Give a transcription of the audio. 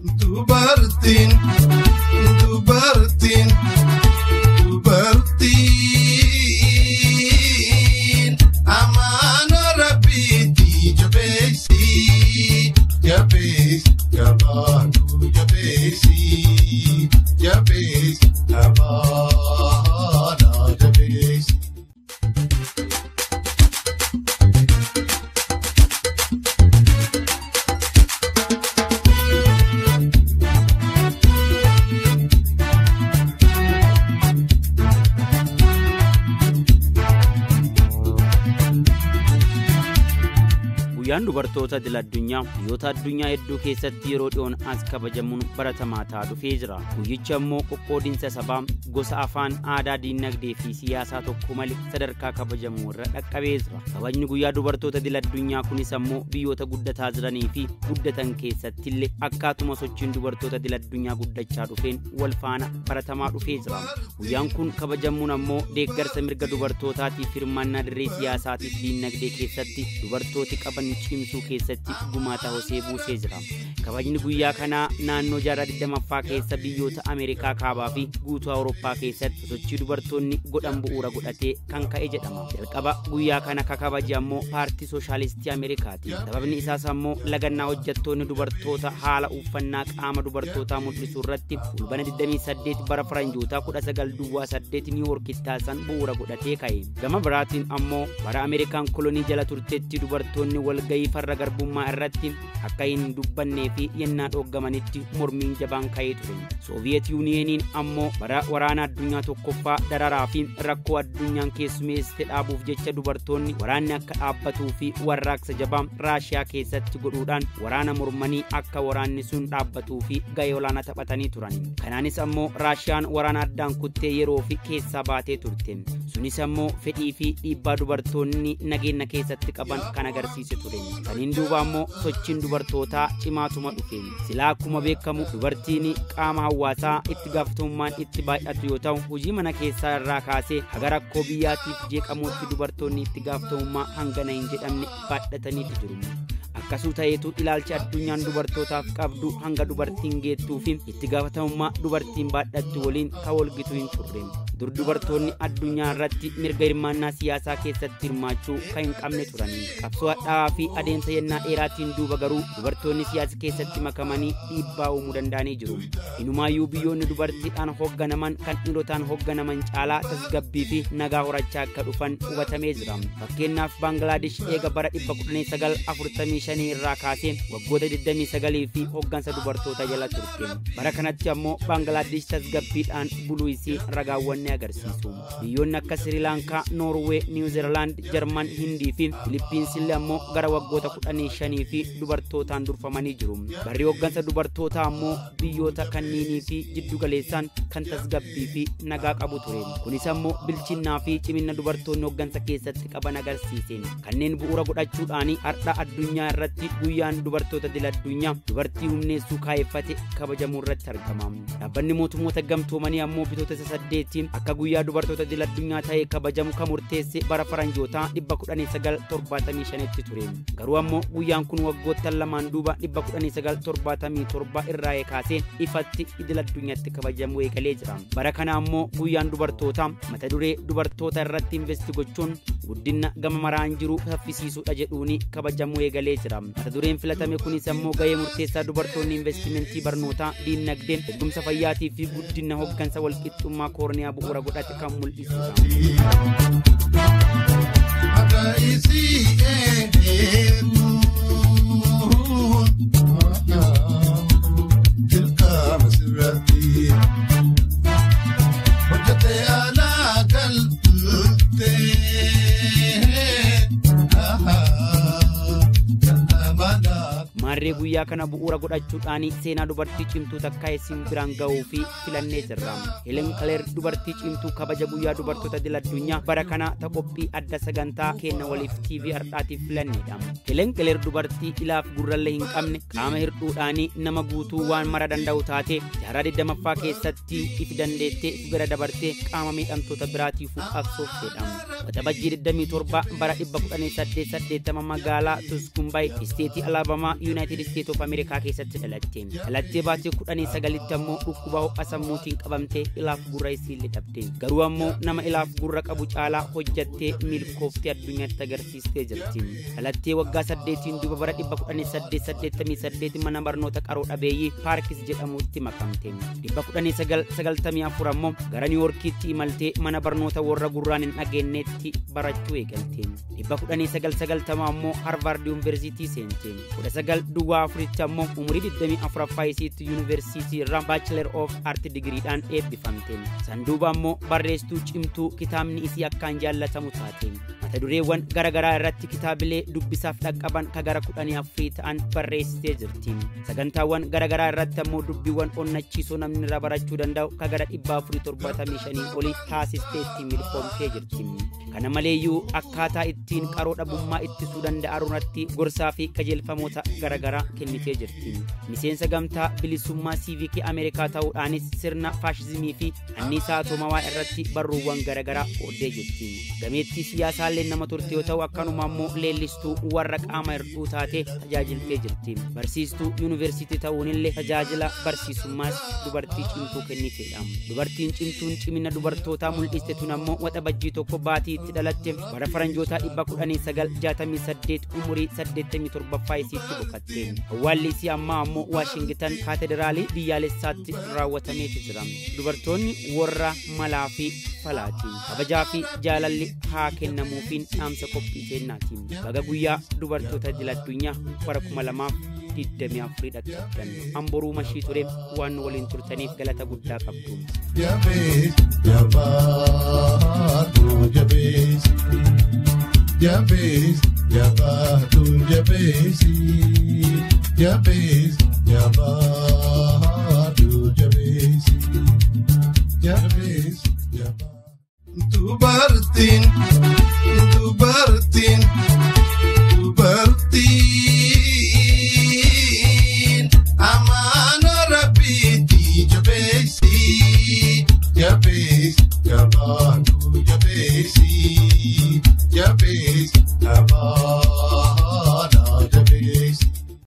Dubartiin, dubartiin, dubartiin amaana rabbiitti jabeessi, jabeessi, jabaadhu jabeessi, jabeessi, amaana jabeessi. Guyyaan dubartoota idil addunyaa biyyoota addunyaa hedduu keessatti yeroo dhiyoon as kabajamuun baratamaa ta'aa dhufee jira. Guyyichi ammoo qoqqoodinsa sabaa, gosa, afaan, aadaa, diinagdee fi siyaasaa tokko malee sadarkaa kabajamuu irra dhaqqabee jira. Kabajni guyyaa dubartoota idil addunyaa kunis ammoo biyyoota guddataa jiranii fi guddatan keessatti illee akkaatuma sochiin dubartoota idil addunyaa guddachaa dhufeen wal faana baratamaa dhufee jira. Guyyaan kun kabajamuun ammoo deeggarsa mirga dubartootaatiif hirmaannaa dirree siyaasaatiif diinagdee keessatti dubartooti qaban cimsuu keessatti gumaata hosee buusee jira. Kabajni guyyaa kanaa naannoo jaarraa 20ffaa keessa biyyoota Ameerikaa kaabaa fi guutuu Awurooppaa keessatti sochii dubartoonni godhan bu'uura godhatee kan ka'e jedhama. Jalqaba guyyaa kana kabaje ammoo paartii Sooshaalistii Ameerikaati. Sababni isaas ammoo lagannaa hojjettoonni dubartoota haala uffannaa qaama dubartootaa mul'isuu irratti Fulbaana 28 bara faranjootaa 1908 Niiwoorkitti taasisan bu'uura godhatee ka'e. Gama biraatiin ammoo bara Ameerikaan kolonii jala turtetti dubartoonni walgahii farra garbummaa irratti akka hin dubbannee fi yennaa dhooggamanitti mormiin jabaan ka'ee ture. Sooviyeet Yuuniyeeniin ammoo bara waraana addunyaa tokkoffaa dararaa fi rakkoo addunyaan keessumeessite dhaabuuf jecha dubartoonni waraanni akka dhaabbatuu fi warraaqsa jabaa Raashiyaa keessatti godhuudhaan waraana mormanii akka waraanni sun dhaabbatuu fi gahee olaanaa taphatanii turan. Kanaanis ammoo Raashiyaan waraana addaan kuttee yeroo fi keessaa baatee turte. Sunis ammoo fedhii fi dhiibbaa dubartoonni nageenya keessatti qaban kan agarsiise ture. Saniin duuba ammoo sochiin dubartootaa cimaatuma dhufe. Silaa akkuma beekamu dubartiin qaama hawaasaa itti gaafatamummaan itti baay'atu yoo ta'u, hojii mana keessaa irraa kaasee haga rakkoo biyyaatiif jeeqamuutti dubartoonni itti gaafatamummaa hangana hin jedhamne baadhataniitu jiru. Akkasuu ta'eetu ilaalcha addunyaan dubartootaaf qabdu hanga dubartiin geettuu fi itti gaafatamummaa dubartiin baadhattu waliin kan walgitu hin turre. Dur dubartoonni addunyaa irratti mirga hirmaannaa siyaasaa keessatti hirmaachuu kan hin qabne turan. Qabsoo hadhaa'aa fi adeemsa yennaa dheeraatiin duuba garuu dubartoonni siyaasa keessatti makamanii dhiibbaa uumuu danda'anii jiru. Inumaayyuu biyyoonni dubartiidhaan hoogganaman kan dhiirotaan hoogganaman caalaa tasgabbii fi nagaa horachaa akka dhufan hubatamee jira. Fakkeenyaaf Baangilaadesh eega bara 1945 irraa kaasee waggoota 29 fi hooggansa dubartoota jala turte. Bara kanatti ammoo Baangilaadesh tasgabbiidhaan buluu isii ragaawwan ni agarsiisu. Biyyoonni akka Sirilaankaa, Noorwee, Niwuziilaand, Jarman, Hindii fi Filiippiinsi illee ammoo gara waggoota 15 fi dubartootaan durfamanii jiru. Barri hooggansa dubartootaa ammoo biyyoota kanneenii fi jiddu galeessaan kan tasgabbii fi nagaa qabu ture. Kunis ammoo bilchinnaa fi cimina dubartoonni hooggansa keessatti qaban agarsiise. Kanneen bu'uura godhachuudhaan har'a addunyaa irratti guyyaan dubartoota idil addunyaa dubartii humneessuu kaayeffate kabajamuu irratti argama. Dhaabbanni mootummoota gamtoomanii ammoo bitoota 8 akka guyyaa dubartoota idil addunyaa ta'e kabajamu kan murteesse bara faranjootaa 1975 ture. Garuu ammoo guyyaan kun waggoottan lamaan duuba 1977 irraa kaasee ifatti idil addunyaatti kabajamuu eegalee jira. Bara kana ammoo guyyaan dubartootaa mata duree dubartoota irratti investi gochuun guddina gama maraan jiru saffisiisuudha jedhuun kabajamuu eegalee jira. Mata dureen filatame kunis ammoo gahee murteessaa dubartoonni investimentii barnootaa, diinagdee, eegumsa fayyaatii fi guddina hooggansa walqixxummaa koorniyaa bu'uura godhate kan mul'isudha. Akka isii eeguun dirqama sirratti hojjetee alaa galtee kan Maarree guyyaa kana bu'uura godhachuudhaan seenaa dubartii cimtuu takkaa isin biraan ga'uu fi filannee jirra. Helen Keller dubartii cimtuu kabaja guyyaa dubartoota idil addunyaa bara kana qophii adda sagantaa kenna waliif TV har'aatiif filannedha. Helen Keller dubartii ilaaf gurrallee hin qabne qaama hir'uudhaan nama guutuu waan mara danda'u taate jaarraa 20ffaa keessatti if dandeettee if bira dabartee qaama miidhamtoota biraatiif qabsooftedha. Waxabajjii 27 bara 1880 magaalaa Tuskumbaay, isteetii Alaabamaa, Yuunaayitid Isteet of Ameerikaa keessatti dhalatte. Dhalattee baatii 19tti ammoo dhukkuba ho'a sammuutiin qabamtee ilaaf gurra isiillee dhabde. Garuu ammoo nama ilaaf gurra qabu caalaa hojjattee milkooftee addunyaatti agarsiistee jirti. Dhalattee waggaa 8 duuba bara 1888 mana barnoota qaroo dhabeeyyii Paarkis jedhamutti makamte. 1994 ammoo gara Niiwoorkiitti imaltee mana barnoota warra gurraan hin dhageenyetti barachuu eegalte. 1990 ammoo Harvard Yuunivarsiitii seente. 1904 ammoo umurii 24ffaa isiitti yuunivarsiitii irraa Bachelor of Art digiriidhaan eebbifamte. Sanduuba ammoo barreessituu cimtuu kitaabni isii akkaan jaallatamu taate. Mata dureewwan garaagaraa irratti kitaabilee dubbisaaf dhaqqaban ka gara 14 ta'an barreessitee jirti. Sagantaawwan garaagaraa irratti ammoo dubbiiwwan onnachiisoo namni irraa barachuu danda'u ka gara 475 olii taasistee ittiin milkoomtee jirti. Kana maleeyyuu akkaataa ittiin qaroo dhabummaa ittisuu danda'an irratti gorsaa fi qajeelfamoota garaagaraa kennitee jirti. Miseensa gamtaa bilisummaa siivikii Ameerikaa ta'uudhaanis sirna faashizimii fi anniisaa atoomawaa irratti barruuwwan garaagaraa qooddee jirti. Gameettii siyaasaallee nama turte yoo ta'u akkanuma ammoo leellistuu warra qaama hir'uu taate tajaajiltee jirti. Barsiistuu yuunivarsiitii ta'uunillee tajaajila barsiisummaas dubartii cimtuu kenniteedha. Dubartiin cimtuun cimina dubartootaa mul'iste tun ammoo waxabajjii 1 baatii itti dhalatte bara faranjootaa 1968 umurii 87ffaa isiitti boqatte. Awwaalli isii ammaa ammoo Waashingitan kaatedraalii biyyaalessaatti raawwatameeti jira. Dubartoonni warra malaa fi falaati. Kabajaa fi jaalalli haa kennamuufiin dhaamsa qophii teennaati. Baga guyyaa dubartoota idil addunyaa bara 2024 dhaqqabdan. Amboruu mashii ture waan waliin turtaniif galata guddaa qabdu. Jabees jabaatu jabeesi. Jabees jabaatu jabeesi. Jabees jabaatu jabeesi. Jabees jabaatu. Dubartiin dubartiin dubartiin amaana rabbiitii jabeesi. Jabees jabaatu jabeesi.